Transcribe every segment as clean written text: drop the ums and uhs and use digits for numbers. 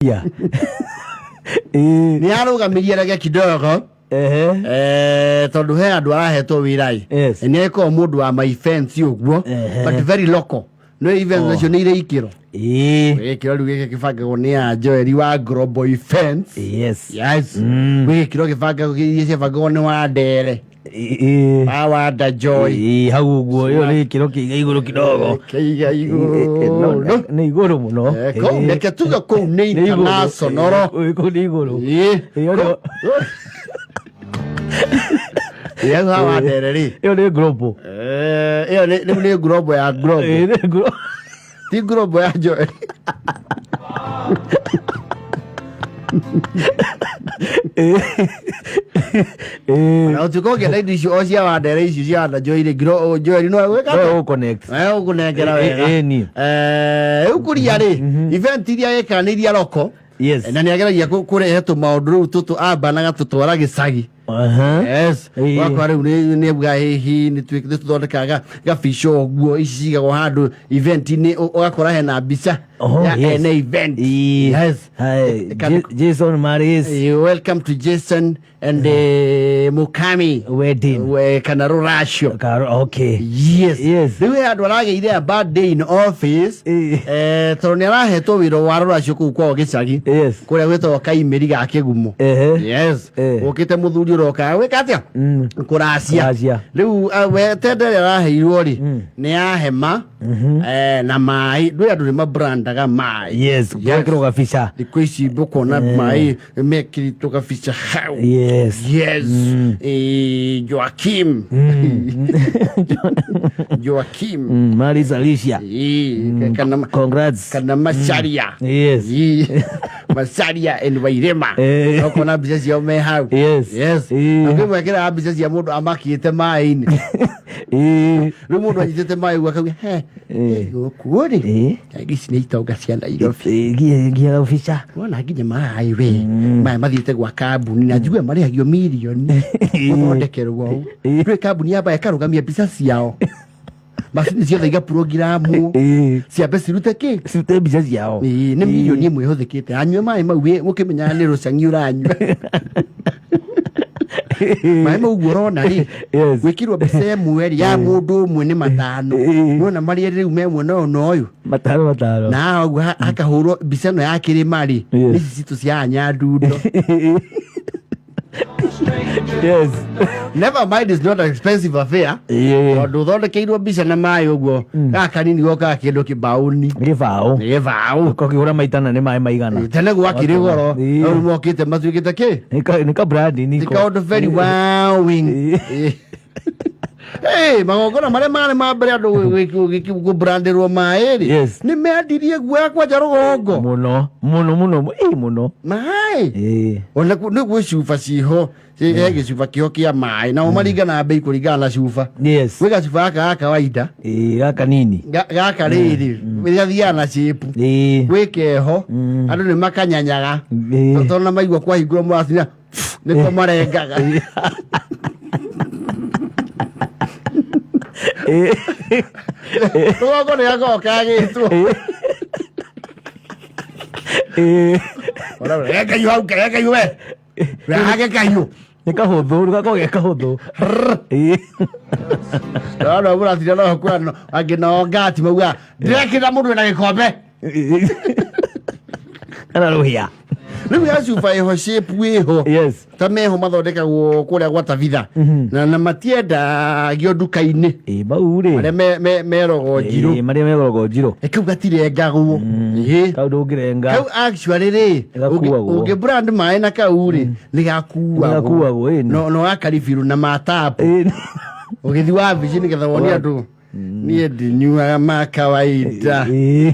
Ya. Ĩĩ. Nĩ arũgamirie rege kidogo. Ehe. Tondũ he andũ arahetwo wĩra ĩ. Nĩ agĩkorwo mũndũ wa my fence ũguo, but very local no events nacio nĩ irĩ ikĩro. Gĩkĩro rĩu gĩkĩ kĩbangagwo nĩ ya Joeli wa Global Events. Yes. Gwĩ gĩkĩro gĩbangagwo iria ciabangagwo nĩ wa Ndere. Ĩĩ. Wa Wanda Joy. Ĩĩ, hau ũguo ĩyo nĩ gĩkĩro kĩiga igũrũ kidogo. Kĩiga igũrũ. Nĩ igũrũ mũno. Kũu reke tuge kũu nĩ Nĩ igũrũ. international. Ĩĩ, kũu nĩ igũrũ. Ĩyo nĩ Ĩĩ, hau ha Wandere rĩ. Ĩyo nĩ global. Ĩyo rĩu nĩ global ya global. Ĩĩ, nĩ global. Ti global ya Joel. Na ũtuĩka ũngĩenda indo icio o cia Wandere icio cia Wanda Joy rĩ, Joel no egwĩka atĩa? No ũconnect. Ũkũnengera wega. Ĩĩ, niĩ. Rĩu kuria rĩ, event iria ĩkaga nĩ iria roko. Na nĩ ageragia kũrehe tũmaũndũ rĩu tũtũ ambanaga tũtwara gĩcagi. Yes. Wakwa rĩu nĩ auga hihi nĩ tũthondekaga gabica ũguo ici cigagwo handũ event-inĩ ũgakora hena mbica Oh, ya yes. ene event. Yes. Hi, Jason Maris. Welcome to Jason and Mukami wedding. We, kana rũracio. Okay. Yes. Yes. Rĩu he andũ aragĩire a bad day in office. Tondũ nĩ arahetwo wĩra wa rũracio kũu kwao gĩcagi. Yes. Kũrĩa gwĩtagwo Kaimĩri ga Kĩgumo. Ehe. Yes. Ũkĩte mũthuri ũroka gwĩka atĩa? Kũracia. Kũracia. Rĩu we tenda ĩrĩa araheirwo rĩ nĩ ya hema na maĩ. Ndũĩ andũ nĩ mabrandaga maĩ. Yes. Gwekĩrwo gabica. Thikũ ici ũkona maĩ mekĩrĩtwo gabica hau. Yes. Yes. Joaquim. Joaquim. Maris Alicia. Kana Congrats. Kana Macharia. Yes. Macharia and Wairema. Ũkona mbica ciao me hau. Yes. Yes. Na kwĩ mbica cia mũndũ amakĩte maĩ-inĩ. Rĩu mũndũ anyitĩte maĩ ũguo akauga he gũkũ rĩ ici nĩ itonga cia Nairobi. Nginya gabica. Wona nginya maĩ we maĩ mathiĩte gwa kambuni na njigue marĩhagio mirioni gũthondekerwo ũũ. Ndũĩ kambuni yamba ĩkarũgamia mbica ciao macini ciothe igaprogramwo ciambe cirute kĩ Cirute mbica ciao. Ĩĩ, nĩ mirioni ĩmwe ĩhũthĩkĩte anyue maĩ mau ũkĩmenyaga nĩ rũcang'i ũranyua maĩ mau ũguo ũrona rĩ gwĩkĩrwo mbica ĩmwe rĩ ya mũndũ ũmwe nĩ 500. Nĩwona marĩa rĩu me mwena ũyũ na ũyũ 5 5. Na haha ũguo hakahũrwo mbica ĩno ya kĩrĩma rĩ nĩ ici citũ cia Nyandundo. Yes. Never mind, it's not an expensive affair. Tondũ ũthondekeirwo mbica na maĩ ũguo gaka kanini gokaga kĩndũ kĩbaũni. Gĩbaũ. Gĩbaũ. Kokĩgũra maitana nĩ maĩ maigana. Tene gwakĩrĩ goro. Rĩu mokĩte matuĩkĩte kĩ? Nĩ ka brand Nĩ niko. kaũndũ very wowing. Hey, magongona marĩa marĩ ma mbere andũ kũbrandĩrwo maĩ rĩ nĩ mendirie guoya kwanja rũgongo. Mũno mũno mũno ĩ mũno. Maĩ ona nĩ gwĩ cuba ciho, he gĩcuba kĩho kĩa maĩ nao maringanaga mbei kũringana na cuba. Gwĩ gacuba gaka ga kawaida. Ĩ gaka nini. Gaka rĩrĩ gathiaga na shape. Gwĩ keho andũ nĩ makanyanyaga tondũ na maigua kwahingũrwo mũracinya nĩko marengaga. Rũgongo nĩ gakoragwo kagĩtwo. Renga kahiũ hau, renga kahiũ we. Rehage kahiũ. Nĩ kahũthũ, gakoragwo ge kahũthũ. Ndona mũracinya no kuona angĩ no ngati mauga ndĩrekĩra mũndũ wĩna gĩkombe. Kana rũhĩa. Rĩu ya cuba ĩho shape ĩho. Yes. Ta meho mathondekagwo kũrĩa gwa Tabitha. Na matiendagio nduka-inĩ. Ĩ mau rĩ. Marĩa me rogo njirũ. Ĩ marĩa me rogo njirũ. Kau gatirengagwo. Ĩ. Kau ndũngĩrenga. Kau actually rĩ, Gakuagwo. ũngĩ brand maĩ na kau rĩ, nĩ gakuagwo. Nĩ gakuagwo, ĩni. No gakaribiru na matapu. Ũgĩthiĩ wabici nĩgetha wone andũ. Niĩ ndinyuaga ma kawaida. Niĩ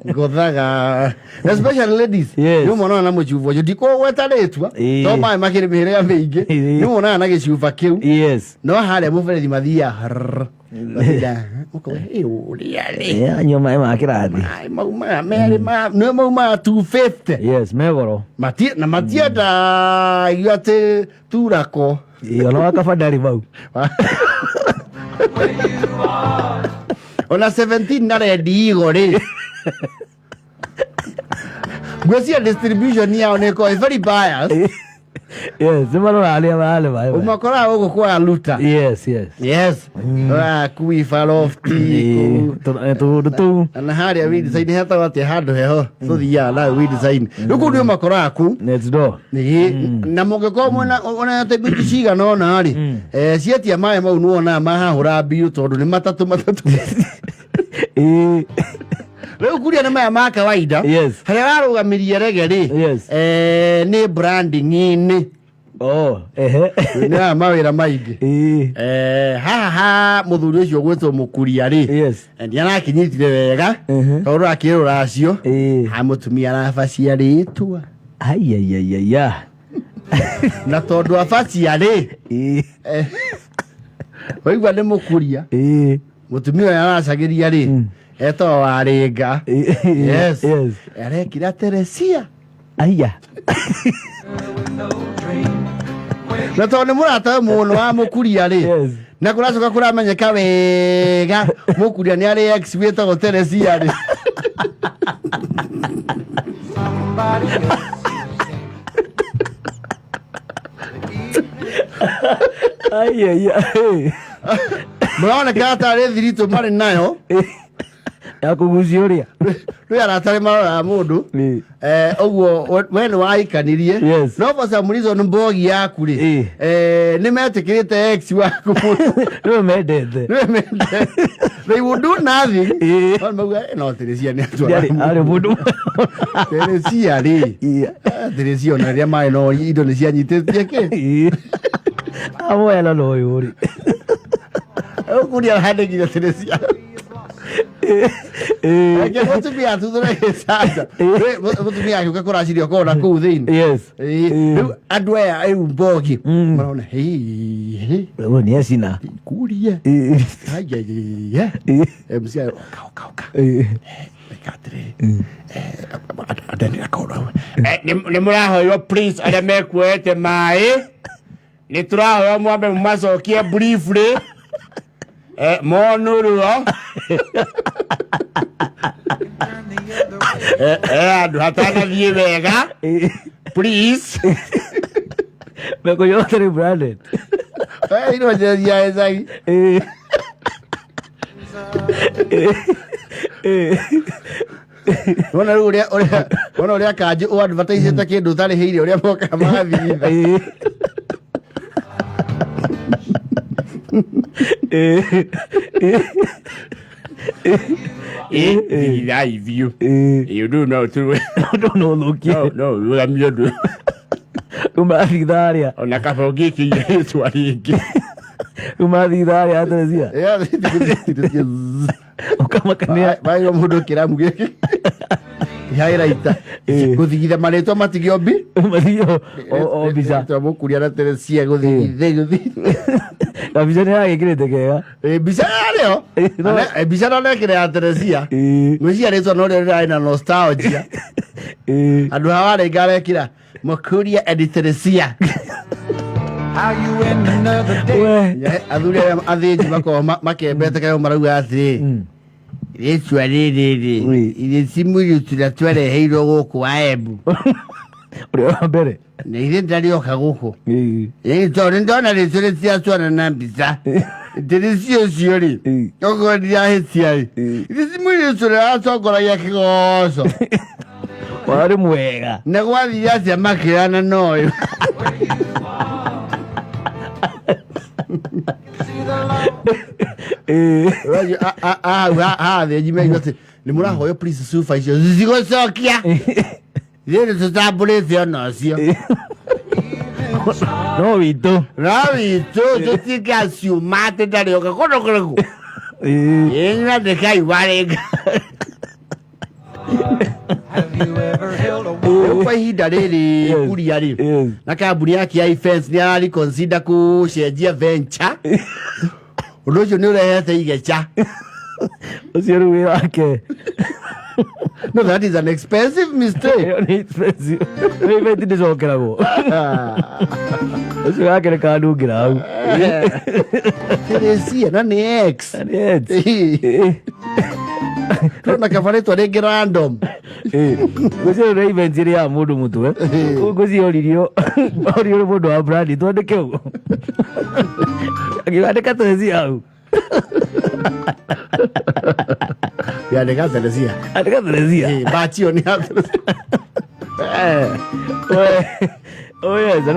ngũthaga. Especially ladies. Yes. Nĩ ũmonaga na mũcuba ũcio. Ndikũgweta rĩtwa. Ĩĩ. To maĩ makĩrĩ mĩhĩrĩga mĩingĩ. Ĩĩ. Nĩ ũmonaga na gĩcuba kĩu. Yes. No harĩa mũberethi mathiaga rrrr. Mathiaga, ũkauga, "Ĩ, ũrĩa rĩ." Ĩ, anyua maĩ ma kĩrathi. Maĩ maumaga merĩ nĩ maumaga 250. Yes, me goro. Na matiendagio atĩ turako. Ĩ, ona wa kaba ndarĩ mau. Ona 17 na rendi igo rĩ. Ngwĩciria distribution yao nĩ ĩkoragwo ĩ very biased. Yes, nĩ marora arĩa mararĩ maĩ. Ũmakoraga gũkũ kwa Luta. Yes. Yes. Kuiba lofti kũu. Tũndũ tũu. Na harĩa weed hetagwo atĩa handũ heho tũthiaga nayo weed sign. Rĩu kũu nĩ ũmakoraga kũu. Next door. Ĩĩ, na mũngĩkorwo mwĩna onete mbiti cigana ũna rĩ, cietia maĩ mau nĩwonaga mahahũra mbiũ tondũ nĩ matatũ matatũ. Ĩĩ. Rĩu kuria nĩ maya ma kawaida. Yes. Harĩa ararũgamirie rege rĩ, Yes. nĩ branding-inĩ. Oh, ehe. Nĩ aya mawĩra maingĩ. Ĩĩ. Haha ha mũthuri ũcio ũgwĩtwo mũkuria rĩ, Yes. nĩ arakinyitire wega tondũ akĩrũra acio Ĩĩ. ha mũtumia arabacia rĩtwa Ai ai ai ai ya. na tondũ abacia rĩ, Ĩĩ. waigua nĩ mũkuria Ĩĩ. mũtumia ũyũ aracagĩria rĩ, etagwo Warĩnga. Ĩĩ. Yes. Yes. Arekira Teresia. Aya. Na tondũ nĩ mũratawe mũno wa mũkuria rĩ, Yes. na kũracoka kũramenyeka wega mũkuria nĩ arĩ ex wĩtagwo Teresia rĩ. Ai ai ai. Mũroneka tarĩ thiritũ marĩ nayo. Ya kũgucia ũrĩa. Rwĩ arata nĩ maroraga mũndũ. Ĩĩ. Ũguo we nĩ waikanirie. Yes. No for some reason mbogi yaku rĩ, Ĩĩ. nĩ metĩkĩrĩte ex waku mũno. Nĩwe mendete. Nĩwe mendete. They would do nothing. Ĩĩ. No mauga, "No Teresia nĩ atwara Arĩ arĩ mũndũ. Teresia rĩ." Ĩĩ. Teresia ona rĩrĩa maĩ no indo nĩ cianyitĩtie kĩ. Ĩĩ. Amoyana na ũyũ rĩ. Ũkuria arandĩkire Teresia. Ĩĩ. Reke mũtumia atuthũre gĩcanja. Mũtumia agĩũka kũraciria ũkorwo na kũu thĩinĩ. Yes. Ĩĩ, rĩu andũ aya rĩu mbogi marona hĩ Ũguo nĩ acina. kurie. Ĩĩ. Aiaiaia. Ĩĩ. MC ayo, oka oka oka. Ĩĩ. Eka atĩrĩrĩ. Andũ akorwo. Nĩ mũrahoywo please arĩa mekuoete maĩ nĩ tũrahoywo mwambe mũmacokie briefly, monũrwo andũ hatanathiĩ wega. Ĩĩ. Please. Mekũnyua ũtarĩ branded. Ino njĩra cia icagi. Ĩĩ. Ĩĩ. Wona rĩu ũrĩa ũrĩa wona ũrĩa kanjũ ũadvertisĩte kĩndũ ũtarĩhĩire ũrĩa mokaga magathigitha. Ĩĩ. Ĩĩ. Thigithai biũ. Ĩĩ. Ũndũ ũyũ no ũtũrwe Ũndũ no ũthũkie. no ũrũgamie ũndũ. Rĩu marathigitha harĩa. Ona kaba ũngĩkĩire rĩtwa rĩngĩ. Rĩu marathigitha harĩa Teresia. Ũkamakania. Maigua mũndũ kĩramu gĩkĩ ihairaita Ĩĩ. gũthigitha marĩtwa matigio mbi. Mathigio o mbica. Rĩtwa mũkuria na Teresia gũthigithe gũthigithe. Na mbica nĩ yagĩkĩrĩte kega. Mbica yarĩo. Mbica no nekĩre ya Teresia. Ĩĩ. Ngwĩciria rĩtwa no rĩo rĩrarĩ na nostalgia. Ĩĩ. Andũ hawa rĩngĩ arekĩra mũkuria and Teresia. How you end another day. We. Athuri arĩa athĩnji makoragwo makembete kayo marauga atĩrĩ, rĩtwa rĩrĩ rĩ Ĩ. ithe ti mũirĩtu ũrĩa twereheirwo gũkũ wa Embu. Ũrĩa wa mbere. Na ithe ndarĩoka gũkũ. Ĩĩ. Ĩ, tondũ nĩ ndona rĩtwa rĩtiratwarana na mbica. Teresia ũcio rĩ, Ĩ. okorwo ndirahĩtia rĩ, Ĩ. ithe ti mũirĩtu ũrĩa watongoragia kĩgoco. Warĩ mwega. Na gwathire atĩa makĩrana na ũyũ? Ĩĩ. Ũrathi- hau hathĩnji meigua atĩ nĩ mũrahoywo please cuba icio cigũcokia ithuĩ nĩ tũtambũrĩte ona ũcio. No witũ. No witũ tũtingaciuma atĩ ndarĩoka kũndũ kũrĩkũ. Ĩĩ. Ĩ ndĩkai warĩnga. Have you ever held a Rĩu kwa ihinda rĩrĩ Yes. kuria rĩ, Yes. na kambuni yake ya events nĩ arariconsider kũcenjia venture. Ũndũ ũcio nĩ ũrehete igeca. Ũcio rĩu wĩra wake. No, that is an expensive mistake. Ĩyo nĩ expensive. Nĩ event ndĩcokeragwo. Ũcio wake nĩ kanungĩra hau. Teresia na nĩ ex. Yes. Ĩĩ. Tũrona kaba rĩtwa rĩngĩ random. Ngwĩciria nĩ event ĩrĩa ya mũndũ mũtwe. Ngwĩciria oririo nĩ mũndũ wa brand twandĩke ũguo. Akiandĩka Teresia hau. Yandĩka Teresia. Andĩka Teresia. Ĩ, batch ĩyo nĩ ya Teresia. We, oh yes, no.